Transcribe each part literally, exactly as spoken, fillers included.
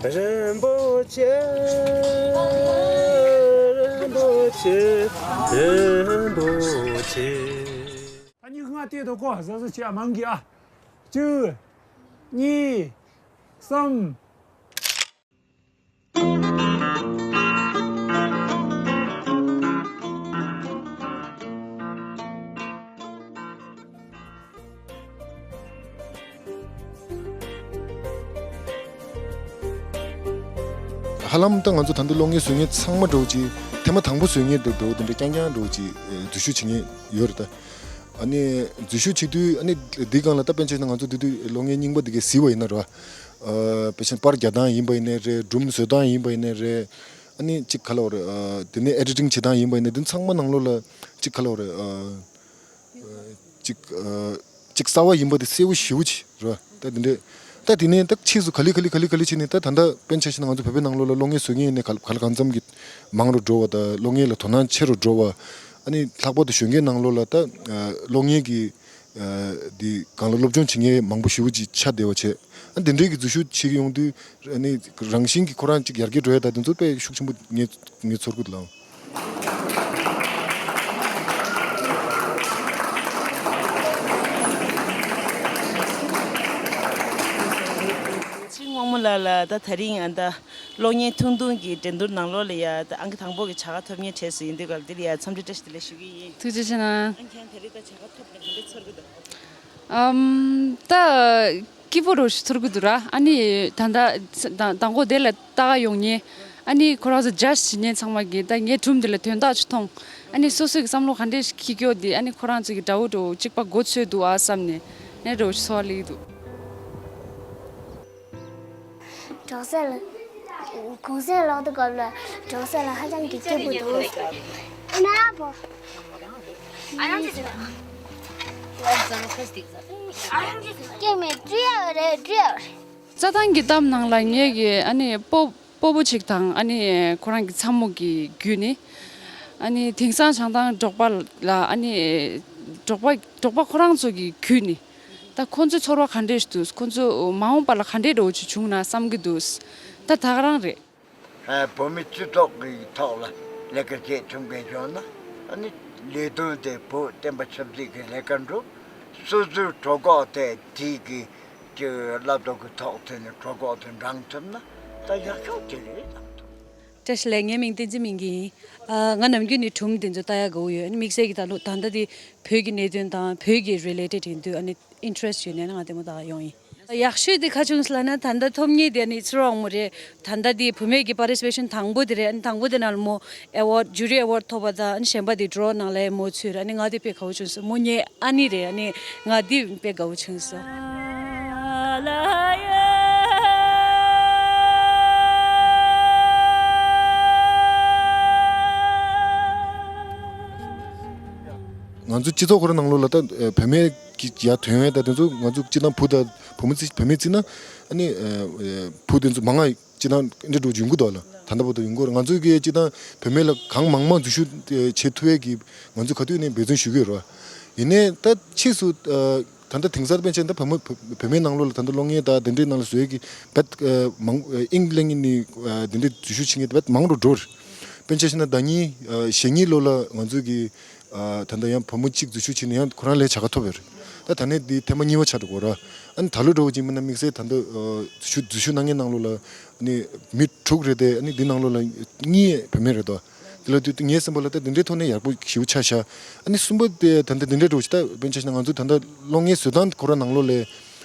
རིན་པོ་ཆེ། རིན་པོ་ཆེ། རིན་པོ་ཆེ། ད་ཉི་ཤུ་ལྔ་སྟེར་དང་གོ། གཟབ་གཟབ་བྱེད་ཨ། མང་གི་ཨ། གཅིག་གཉིས། གསུམ། ཧ་ལམ་ད་ང་ཚོ་ད་ལྟ་གློག་བརྙན་བཟོ་མཁན་ཚང་མ་འདྲ་བོ་ཅིག་ཐེངས་མ་དང་པོ་བཟོ་མཁན་འདྲ་བོ་དེ་འདྲ་རྐྱང་རྐྱང་འདྲ་བོ་ཅིག་འཛུལ་ཞུགས་བྱེད་མཁན་ཡོད་རེད་ད། ཨ་ནི་འཛུལ་ཞུགས་བྱེད་དུས་ཨ་ནི་འདི་སྒང་ལ་ད་དཔེ་བྱས་ན་ང་ཚོ་འདི་དུས་གློག་བརྙན་རྙིང་པ་འདི་གའི་གཟིགས་པ་ཡིན་ན་རེད་བ། ཨ་དཔེ་ཆ་པར་རྒྱག་སྟངས་ཡིན་པ་ཡིན་ནའི་རེད། སྒྲུང་བཟོ་སྟངས་ཡིན་པ་ཡིན་ནའི་རེད། ཨ་ནི་ཅིག་ག་ལབ་དགོས་རེད། ཨ་དེ་ནས་ཨེ་ཌི་ཊིང་བྱེད་སྟངས་ཡིན་པ་ཡིན་ནའི་འདི་ཚང་མ་ནང་ལོགས་ལ་ཅིག་ག་ལབ་དགོས་རེད། ཨ་ཅིག་ཨ་ཅིག་གསར་བ་ཡིན་པ་དེ་གསལ་པོ་ཞེ་པོ་ཅིག་རེད་བ། ད་དེ་འདྲས། ད་དེ་ནས་ད་ཕྱིས་སུ་ག་ལེ་ག་ལེ་ག་ལེ་ག་ལེ་བྱས་ནས་ད་ད་ལྟ་དཔེར་ན་ཆ་བཞག་ན་ང་ཚོ་བོད་པའི་ནང་ལོགས་ལ་གློག་བརྙན་བཟོ་མཁན་ཡིན་ནའི་ག་ག་ལ་གང་འཚམ་གྱི་མང་རུ་འགྲོ་བ་དང་། གློག་བརྙན་ལ་དོ་སྣང་ཆེ་རུ་འགྲོ་བ། ཨ་ནི་ལྷག་པར་དུ་གཞོན་སྐྱེས་ནང་ལོགས་ལ་ད་ཨ་གློག་བརྙན་གྱི་ཨ་འདི་སྒང་ལ་སློབ་སྦྱོང་བྱེད་མཁན་མང་པོ་ཞེ་པོ་ཅིག་ཆགས་བསྡད་པ་བྱས། ཨ་འདི་འདྲའི་གི་འཛུལ་ཞུགས་བྱེད་ཀྱི་ཡོང་དུས་ཨ་ནི་རང་བཞིན་གྱིས་ཁོ་རང་ཅིག་ཡར་རྒྱས་འགྲོ་ཡ་ད་དེ་ཚོ་དཔེ་ཤུགས་ཆེན་པོ་ངས་ངས་ཚོར་གི་འདུག་ལགས། ཚེ་རིང་དབང་མོ་ལགས་ལ་ད་ད་རིང་ཨ་ད་གློག་བརྙན་ཐུང་ཐུང་གི་འགྲན་བསྡུར་ནང་ལོགས་ལ་ཡ་ད་ཨང་ཀི་དང་པོ་གི་བྱ་དགའ་ཐོབ་མཁན་གྲས་སུ་ཡིན་དུས་སྐབས་འདི་ལ་ཡ་འཚམས་འདྲི་བཀྲ་ཤིས་བདེ་ལེགས་ཞུ་གི་ཡིན། ཐུགས་རྗེ་ཆེ་གནང་། ཨ་ཁྱེད་ད་རིང་ད་བྱ་དགའ་ཐོབ་ནས་ག་འདྲ་ཚོར་གི་འདུག་ཨམ། ད་སྐྱིད་པོ་རོ་ཞིག་ཚོར་གི་འདུག་ར། ཨ་ནི་ད་ད་དང་པོ་དེ་ལ་ལྟ་ག་ཡོང་མཁན། ཨ་ནི་ཁོ་རང་ཚོ་ཇཇ་བྱེད་མཁན་ཚང་མ་གིས་ད་ངའི་སྒྲུང་འདི་ལ་དོན་དག་ཅིག་མཐོང་། ཨ་ནི་སོ་སོ་གི་བསམ་བློ་ག་འདྲས་ཤིག་འཁྱེར་གྱི་ཡོད་དེ། ཨ་ནི་ཁོ་རང་ཚོ་གི་དགྲ་བོ་འདྲ་བོ་གཅིག་པ་མགོ་ཚོས་འདུག་ཨ་བསམ་ནས་ནས་རོ་ཞིག་ཚོར་བ་སླེབས་ཀྱི་འདུག་གྲོང་གསེབ་ལ། གུང་སེང་ལོག་དུས་སྐབས་ལ་གྲོང་གསེབ་ལ་ཧ་ཅང་གི་སྐྱིད་པོ་འདུག་ཨ་མ་བོ། སྐྱེ་མེད་བཀྲིས་ཡག་རེད། བཀྲིས་ཡག་རེད། རྩྭ་ཐང་གི་གཏམ་ནང་ལ་ངེད་ཀྱི་ཨ་ནི་སྤོ་སྤོ་བོ་ཅིག་དང་ཨ་ནི་ཁོ་རང་གི་ཚ་མོ་གི་བརྒྱུད་ནས། ཨ་ནི་དེང་སང་བྱང་ཐང་འབྲོག་པ་ལ་ཨ་ནི་འབྲོག་པ་འབྲོག་པ་ཁོ་རང་ཚོ་གི་བརྒྱུད་ནས། ད་ཁོང་ཚོའི་ཚོར་བ་ག་འདྲས་འདུག་ཁོང་ཚོ་མ་འོངས་པ་ལ་ག་འདྲས་འདྲ་བོ་ཅིག་བྱུང་ན་བསམ་གྱི་འདུག་ད་ད་ག་རང་རེད། ཨ། བོད་མི་སྤྱི་ཚོགས་ཀྱི་ཐོག་ལ་ལས་ཀ་བྱེད་ཐུབ་མཁན་བྱུང་ན། ཨ་ནི་ལས་དོན་དེ་བོད་བསྟན་པ་ཆབ་སྲིད་ཀྱི་ལས་ཀ་འགྲོ། སོ་སོའི་གྲོད་ཁོག་དེ་དེ་གི་ཀྱི་བསླབ་སྟོན་གྱི་ཐོག་ཐད་ནས་གྲོད་ཁོག་དེ་འགྲང་ཐུབ་ན་ད་ཡག་ཤོས་དེ་རེད་བསམ་ཐུབ། བཀྲ་ཤིས་བདེ་ལེགས། ངའི་མིང་བསྟན་འཛིན་སྨིན་གྱི་ཡིན། ཨ། ང་ནམ་རྒྱུན་ནས་སྒྲུང་དེ་ཚོ་ལྟ་ཡག་དགའ་བོ་ཡོད། ཨ་ནི་དམིགས་བསལ་གྱི་ད་ལོ་ད་ལྟ་དེ་བོད་ཀྱི་གནད་དོན་དང་བོད་ཀྱི་རི་ལེ་ཊེཌ་ཡིན་དུས་ཨ་ནི་ཨིན་ཊི་རེ་སི་ཊི་ཡོད་ནས་ང་ལྟད་མོ་ལྟ་ག་ཡོང་ཡིན། ཡག་ཤོས་དེ་ག་བྱུང་སོང་ལབ་ན། ད་ལྟ་ཐོབ་མཁན་དེ་ཨ་ནི་ཚེ་རིང་དབང་མོ་རེད། ད་ལྟ་དེ་བུད་མེད་ཀྱི་པར་ཊི་སི་པེ་ཤན་དང་པོ་དེ་རེད། ཨ་ནི་དང་པོ་དེ་ནང་ལ་མོ་ཨེ་ཝོཌ། ཇུ་རི་ཨེ་ཝོཌ་ཐོབ་པ་དང་། ཨ་ནི་གཞན་པ་དེ་ཌོ་རོ་ནང་ལ་མོ་ཚུད་རེད། ཨ་ནི་ང་དེ་དཔེ་དགའ་བོ་བྱུང་སོང་། མོ་ངའི་ཨ་ནེ་རེད། ཨ་ནི་ང་དེ་དཔེ་དགའ་བོ་བྱུང་སོང་། ང་ཚོ་སྤྱི་ཚོགས་ཁོ་ར་ནང་ལོགས་ལ་ད་བུད་མེད་ཀྱི་ཡ་དོན་ཡོད་ད། དེ་ཚོ་ང་ཚོ་སྤྱི་བཏང་བུ་དང་བུ་མོ་བརྩི་བུད་མེད་བརྩིས་ན། ཨ་ནི་བུ་དེ་ཚོ་མང་ང་སྤྱི་བཏང་འདྲ་འགྲོ་ཡོང་གི་འདུག་ལ། ད་ལྟ་བར་དུ་ཡོང་གི་རེད། ང་ཚོ་གིས་སྤྱི་བཏང་བུད་མེད་ལ་གང་མང་མང་འཛུལ་ཞུགས་བྱེད་ཐུབ་ཡས་ཀྱི་ང་ཚོ་ག་དུས་ནས་འབད་བརྩོན་ཞུ་གི་ཡོད་རེད། ཡིན་ནའི་ད་ཕྱིས་སུ་ད་ལྟ་དེང་སང་དཔེར་ན་ཆ་ད་བུ་མོ་བུད་མེད་ནང་ལོགས་ལ་ད་ལྟ་གློག་བརྙན་དང་དེ་འདྲའི་ནང་ལ་བཟོ་ཡས་ཀྱི་བེད་མང་དབྱིངས་ལེན་ནི་དེ་འདྲའི་འཛུལ་ཞུགས་བྱེད་མཁན་བེད་མང་རུ་འགྲོ་རེད། དཔེར་ན་ཆ་བཞག་ན་ཟླ་ཉིན་ཞེ་གཉིས་ལོ་ལ་ང་ཚོ་གི་ད་ལྟ་ཡང་བུ་མོ་གཅིག་འཛུལ་ཞུགས་བྱས་ནས་ཡང་ཁོ་རང་ལ་བྱ་དགའ་ཐོབ་ཡོད་རེད། ད་ད་ནས་འདི་ཐེངས་མ་གཉིས་པ་ཆགས་འགྲོ་གི་རེད། ཨ་ནི་ད་ལོ་འདྲ་བོ་ཅིག་མིན་ན་དམིགས་བསལ་ད་ལྟ་འཛུལ་ཞུགས་འཛུལ་ཞུགས་གནང་མཁན་ནང་ལོགས་ལ་ཨ་ནི་མི་དྲུག་རེད་དེ། ཨ་ནི་འདི་ནང་ལོགས་ལ་གཉིས་བུད་མེད་རེད་དོ། དེ་ལ་དུས་ངའི་སེམས་པ་ལ་ད་འདི་འདྲའི་ཐོག་ནས་ཡག་པོ་ཞེ་པོ་ཆགས་ཤག་ཨ་ནི་གསུམ་པ་དེ་ད་ལྟ་འདི་འདྲའི་འདྲ་བོ་ཞིག་ད་དཔེར་ན་ཆ་བཞག་ན་ང་ཚོ་ད་ལྟ་གློག་བརྙན་བཟོ་སྟངས་ཁོ་རང་ནང་ལོགས་ལ་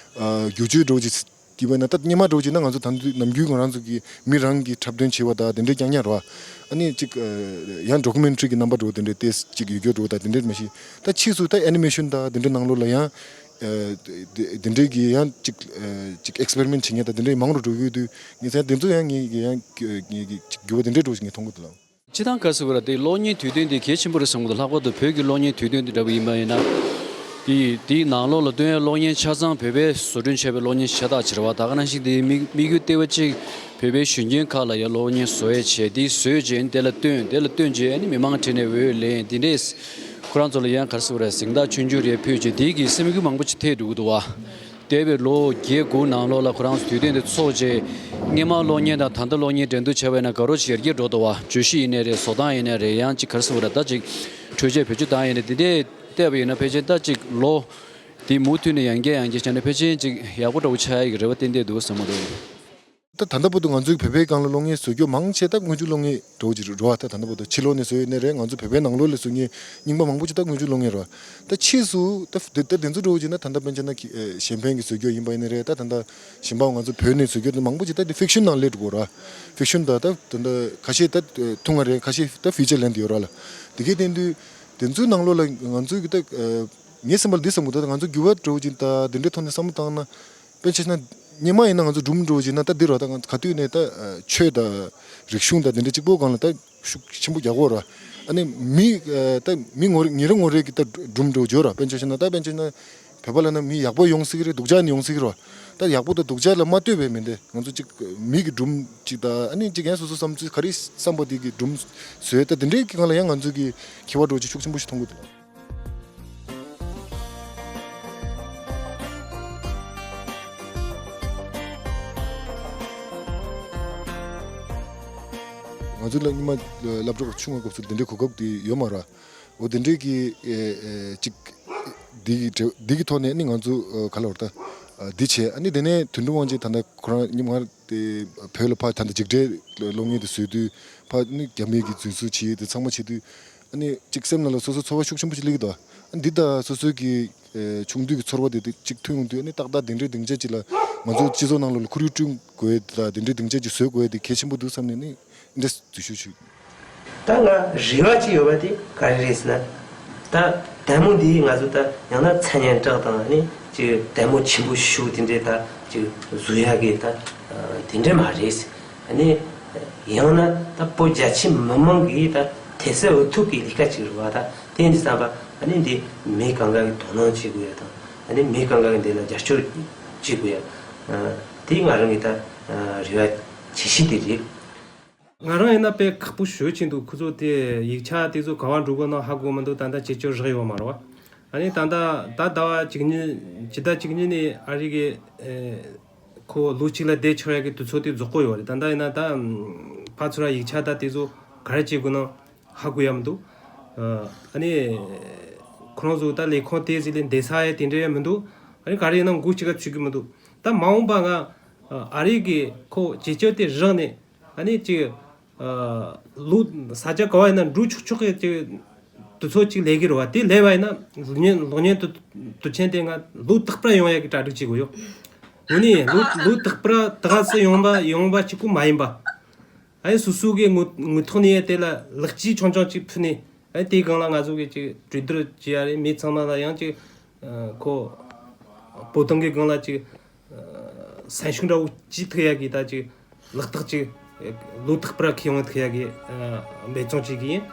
བསྒྱུར་བཅོས་འདྲ་བོ་ཞིག་བྱས་པ་ཡིན་ན། ད་སྔོན་མ་འདྲ་བོ་ཞིག་ན་ང་ཚོ་ད་ནམ་རྒྱུན་ང་རང་ཚོ་གི་མི་རང་གི་འཁྲབ་སྟོན་བྱས་པ་ད་དེ་འདྲའི་རྐྱང་རྐྱང་རེད་བ། ཨ་ནི་ཅིག་ཡང་ཌོ་ཀུ་མེན་ཊ་རི་གི་རྣམ་པ་འདྲ་བོ་དེ་འདྲའི་ཏོག་ཙམ་ཅིག་ཡོད་རྒྱུ་འདྲ་བོ་ད་དེ་འདྲའི་མ་གཞི། ད་ཕྱིས་སུ་ད་ཨེ་ནི་མེ་ཤན་ད་དེ་འདྲའི་ནང་ལོགས་ལ་ཡང་དེ་དེ་འདྲའི་གི་ཡང་ཅིག་ཅིག་ཨེག་སི་པེ་རི་མེན་ཊ་བྱེད་མཁན་ད་དེ་འདྲའི་མང་རུ་འགྲོ་གི་ཡོད་དུས། ངས་བྱས་ན་དེ་ཚོ་ཡང་ངས་ཀྱི་ཡང་ངས་ཀྱི་ཅིག་འགྱུར་བ་དེ་འདྲའི་འདྲ་བོ་ཞིག་ངས་མཐོང་གི་འདུག་ལགས། སྤྱིར་བཏང་ག་ཟེར་བ་རེད། དེ་གློག་བརྙན་དུས་སྟོན་དེ་གལ་ཆེན་པོ་རེད་བསམ་གི་འདུག་ལྷག་པར་དུ་བོད་ཀྱི་གློག་བརྙན་དུས་སྟོན་དེ་འདྲ་བོ་ཡིན་པ་ཡིན་ན། དེ་དེའི་ནང་ལོགས་ལ་སྟོན་ཡ་གློག་བརྙན་ཆ་ཚང་བོད་པས་བཟོ་སྐྲུན་བྱས་པའི་གློག་བརྙན་ཤ་སྟག་ཅིག་རེད་བ། ད་ག་ནང་བཞིན་དེའི་དམིགས་དམིགས་ཡུལ་ལྟེ་བ་གཅིག་བོད་པའི་གཞོན་སྐྱེས་ཁག་ལ་ཡ་གློག་བརྙན་བཟོ་ཡས་བྱས། དེ་བཟོས་རྗེས་དེ་ལ་སྟོན། དེ་ལ་སྟོན་རྗེས་ཨ་ནི་མི་མང་གྲས་ནས་འོས་ལེན། དེ་འདྲས་ཁོ་རང་ཚོ་ལ་ཡང་ག་རེ་ཟེར་བ་རེད། གཟེངས་རྟགས་ཆུང་ཆུང་རེ་ཕུལ་རྗེས་དེ་གི་སེམས་འགུལ་མང་པོ་ཅིག་ཐེབས་འགྲོ་གི་འདུག་བ། འདས་པའི་ལོ་བརྒྱད་དགུ་ནང་ལོགས་ལ་ཁོ་རང་དུས་སྟོན་དེ་ཚོགས་རྗེས་སྔོན་མ་གློག་བརྙན་དང་ད་ལྟ་གློག་བརྙན་འགྲན་བསྡུར་བྱས་པ་ཡིན་ན་དགའ་རབ་ཅིག་ཡར་རྒྱས་འགྲོ་འདུག་བ། བརྗོད་གཞི་ཡིན་ནའི་རེད། བཟོ་སྟངས་ཡིན་ནའི་རེད། ཡང་ཅིག་ག་རེ་ཟེར་དགོས་རེད། ད་ཅིག་འཕྲུལ་ཆས་བེད་སྤྱོད་བཏང་ཡིན་ནའི་དེ་འདྲས་བལྟས་པ་ཡིན་ན་ཕལ་ཆེར་ད་ཅིག་ལོ་དེ་མུ་མཐུད་ནས་ཡར་རྒྱས་ཡར་རྒྱས་བྱས་ནས་ཕལ་ཆེར་ཅིག་ཡག་པོ་འདྲ་བོ་ཆགས་ཡག་གི་རེ་བ་ཏན་ཏན་འདུག་བསམ་གྱི་འདུག་ད་ད་ལྟ་བར་དུ་ང་ཚོའི་བོད་པའི་སྒང་ལ་གློག་བརྙན་བཟོ་རྒྱུ་མང་ཆེ་ད་དངུལ་ཆུ་གློག་བརྙན་འདྲ་བོ་ཅིག་རེད་བ། ད་ད་ལྟ་བར་དུ་ཕྱི་ལོགས་ནས་བཟོས་ཡོད་ནའི་རེད། ང་ཚོ་བོད་པའི་ནང་ལོགས་ལ་བཟོ་མཁན་རྙིང་པ་མང་པོ་ཅིག་ད་དངུལ་ཆུ་གློག་བརྙན་རེད་བ། ད་ཕྱིས་སུ་ད་དེ་ད་དེ་ཚོ་འདྲ་བོ་ཅིག་ན་ད་ལྟ་དཔེར་ན་ཆ་བཞག་ན་གཞན་ཕན་གྱི་བཟོ་རྒྱུ་ཡིན་པ་ཡིན་ནའི་རེད། ད་ད་ལྟ་གཞན་པ་ང་ཚོ་བོད་ནས་བཟོ་རྒྱུ་དེ་མང་པོ་ཅིག་ད་དེ་ཕིག་ཤན་ནང་སླེབས་འགྲོ་གི་རེད་བ། ཕིག་ཤན་ད་ད་ད་ལྟ་ཁ་ཤས་ད་ཐུང་ང་རེད། ཁ་ཤས་ད་ཕི་ཅར་ལེན་དེ་ཡོད་ར་ལ། དེ་གའི་སྟེང་དུ་དེ་ཚོའི་ནང་ལོགས་ལ་ང་ཚོའི་གི་ད་ངའི་སེམས་པར་འདི་བསམ་གི་འདུག་ད་ང་ཚོ་འགྱུར་བ་འགྲོ་བཞིན་ད་དེ་འདྲའི་ཐོག་ནས་བསམ་བློ་བཏང་ན། དཔེ་ཆ་ན་སྔོན་མ་ཡིན་ན་ང་ཚོ་སྒྲུང་འགྲོ་བཞིན་ན་ད་འདི་རོ་ད་ང་ག་དུས་ནས་ད་ཆོས་ད་རིག་གཞུང་ད་དེ་འདྲའི་གཅིག་པོ་སྒང་ལ་ད་ཤུགས་ཆེན་པོ་རྒྱག་གོ་ར། ཨ་ནི་མི་ད་མི་ངོ་རེ་ཉིན་རེ་ངོ་རེ་གི་ད་སྒྲུང་འགྲོ་བརྗོད་ར། དཔེ་ཆ་ན་ད་དཔེ་ཆ་ན་བོད་པ་ལ་ན་མི་ཡག་པོ་ཡོང་སྲིད་གི་རེད། སྡུག་ཅག་ནི་ཡོང་སྲིད་གི་རོ། ད་ཡག་པོ་ད་སྡུག་ཅག་ལ་མ་ལྟོས་པའི་མི་འདི་ང་ཚོ་གཅིག་མི་གི་སྒྲུང་གཅིག་ད་ཨ་ནི་གཅིག་ཡང་སོ་སོ་བསམ་ཚུལ་ག་རེ་བསམ་པ་དེ་གི་སྒྲུང་བཟོས་ད་དེ་འདྲའི་གི་སྒང་ལ་ཡང་ང་ཚོ་གི་ཁྱད་པར་འགྲོ་ཅིག་ཤུགས་ཆེན་པོ་ཞིག་མཐོང་གི་འདུག་ང་ཚོ་ལ་སྔོན་མ་སློབ་གྲོགས་ཆུང་བའི་སྐབས་སུ་འདི་འདྲའི་གོ་སྐབས་དེ་ཡོད་མ་རེད། འོ་དེ་འདྲའི་གི་ཨེ་ཨེ་ཅིག་འདི་གི་འདི་གི་ཐོག་ནས་ནི་ང་ཚོ་ག་ལ་བར་ད་འདི་བྱས། ཨ་ནི་དེ་ནས་དོན་གྲུབ་དབང་ཆེན་ད་ལྟ་ཁོ་རང་ཉིན་མ་དེ་བོད་ལ་ཕ་ད་ལྟ་འཇིགས་བྲལ་གློག་བརྙན་དེ་བཟོས་དུས་ཕ་ནི་རྒྱ་མི་གི་འཛིན་བཟུང་བྱས་དེ་ཚང་མ་བྱེད་དུས། ཨ་ནི་གཅིག་སེམས་ནང་ལ་སོ་སོ་ཚོར་བ་ཤུགས་ཆེན་པོ་ཞིག་སླེབས་ཀྱི་འདུག་ཨ་འདི་ད་སོ་སོའི་གི་ཨེ་ཆུང་དུས་ཀྱི་ཚོར་བ་དེ་དེ་གཅིག་ཐོན་ཡོང་དུས། ཨ་ནི་ཏག་ཏག་དེ་འདྲའི་སྡིངས་ཆ་ཅིག་ལ་ང་ཚོ་སྤྱི་ཚོགས་ནང་ལོགས་ལ་ཁོར་ཡུག་བསྐྲུན་དགོས་ད་དེ་འདྲའི་སྡིངས་ཆ་ཅིག་བཟོ་དགོས་དེ་གལ་ཆེན་པོ་འདུག་བསམ་ནས་ནི་འདི་འདྲ་འཛུལ་ཞུགས་བྱུང་། ད་ང་རེ་བ་ཅིག་ཡོད་པ་དེ་ག་རེ་རེད་ཟེར་ན། ད་ལྟད་མོ་འདི་ང་ཚོ་ད་ཡང་ན་མཚན་སྙན་གྲགས་དང་ནི་ཅིག་ལྟད་མོ་ཆེན་པོ་ཞིག་དེ་འདྲའི་ད་ཅིག་བཟོ་ཡག་གི་ད་དེ་འདྲ་མ་རེད། ཨ་ནི་ཡང་ན་ད་བོད་རྒྱ་ཆེ་མི་མང་གི་ད་དད་སེམས་འུ་ཐུག་གི་ལས་ཀ་ཅིག་རེད་བ། ད་དེ་འདི་བསམ་པ་ཨ་ནི་འདི་མི་གང་ག་གི་དོ་སྣང་བྱེད་དགོས་ཡ་དང་ཨ་ནི་མི་གང་ག་གི་འདི་ལ་རྒྱབ་སྐྱོར་བྱེད་དགོས་ཡ། དེ་ང་རང་གི་ད་རེ་བ་ཆེ་ཤོས་དེ་རེད། ང་རང་ཡིན་ན་དཔེ་ཁག་པོ་ཞེ་ཅིག་འདུག་ཁོ་ཚོ་དེ་ཡིག་ཆ་དེ་ཚོ་ག་བ་འགྲོ་དགོས་ན་ཧ་གོ་མི་འདུག་ད་ལྟ་བྱེད་སྤྱོད་རག་ཡོད་མ་རེད་བ། ཨ་ནི་ད་ལྟ་ད་ཟླ་བ་གཅིག་གཉིས་ཕྱི་ཟླ་གཅིག་གཉིས་ནས་ཨ་རི་གི་ཨེ་ཁོ་ལོ་གཅིག་ལ་བསྡད་ཆོག་ཡ་གི་དུས་ཚོད་དེ་རྫོགས་གོ་ཡོད་རེད། ད་ལྟ་ཡིན་ན་ད་ཕར་ཚུར་ཡིག་ཆ་ད་དེ་ཚོ་ག་རེ་བྱེད་དགོས་ན་ཧ་གོ་ཡ་མི་འདུག་ཨ་ནི་ཁོ་རང་ཚོ་ད་ལས་ཁུངས་དེ་ཟིག་ལས་འདས་ས་ཡ་དེ་འདྲ་ཡ་མི་འདུག་ཨ་ནི་ག་རེ་ཡིན་ན་མགོ་གཅིག་ག་ཚུད་གི་མི་འདུག་ད་མ་འོངས་པ་ང་ཨ་རི་གི་ཁོ་བྱེད་སྤྱོད་དེ་རག་ནས། ཨ་ནི་ཅིག་ཨ་ལོ་ས་ཆ་ག་བ་ཡིན་ན་འགྲོ་ཆོག་ཆོག་གི་ཅིག་དུས་ཚོད་ཅིག་སླེབས་ཀྱི་རེད་བ། དེ་སླེབས་པ་ཡིན་ན་གློག་བརྙན་གློག་བརྙན་དུ་དུས་ཆེན་དེ་ང་ལོ་རྟག་པར་ཡོང་ཡ་གི་གྲ་སྒྲིག་བྱེད་དགོས་ཡོད། འོ་ནི་ལོ་ལོ་རྟག་པར་ད་ག་སེ་ཡོང་བ་ཡོང་བ་གཅིག་པུ་མ་ཡིན་པ། ཨ་ནི་སོ་སོ་གི་ངོ་ངོ་ཐོག་ནས་དེ་ལ་ལེགས་སྐྱེས་ཆུང་ཆུང་ཅིག་ཕུལ་ནས། ཨ་ནི་དེའི་སྒང་ལ་ང་ཚོ་གི་ཅིག་གྲོས་བསྡུར་བྱེད་ཡ་རེད། མི་ཚང་མ་ལ་ཡང་ཅིག་ཨ་ཁོ་བོད་དོན་གི་སྒང་ལ་ཅིག་ཨ་སེམས་ཤུགས་འདྲ་བོ་ཅིག་ཐེབས་ཡ་གི་ད་ཅིག་ལག་རྟགས་ཅིག་ལོ་རྟག་པར་ཁྱེར་ཡོང་ཐུབ་ཡ་གི་ཨ་འབད་བརྩོན་བྱེད་གི་ཡིན།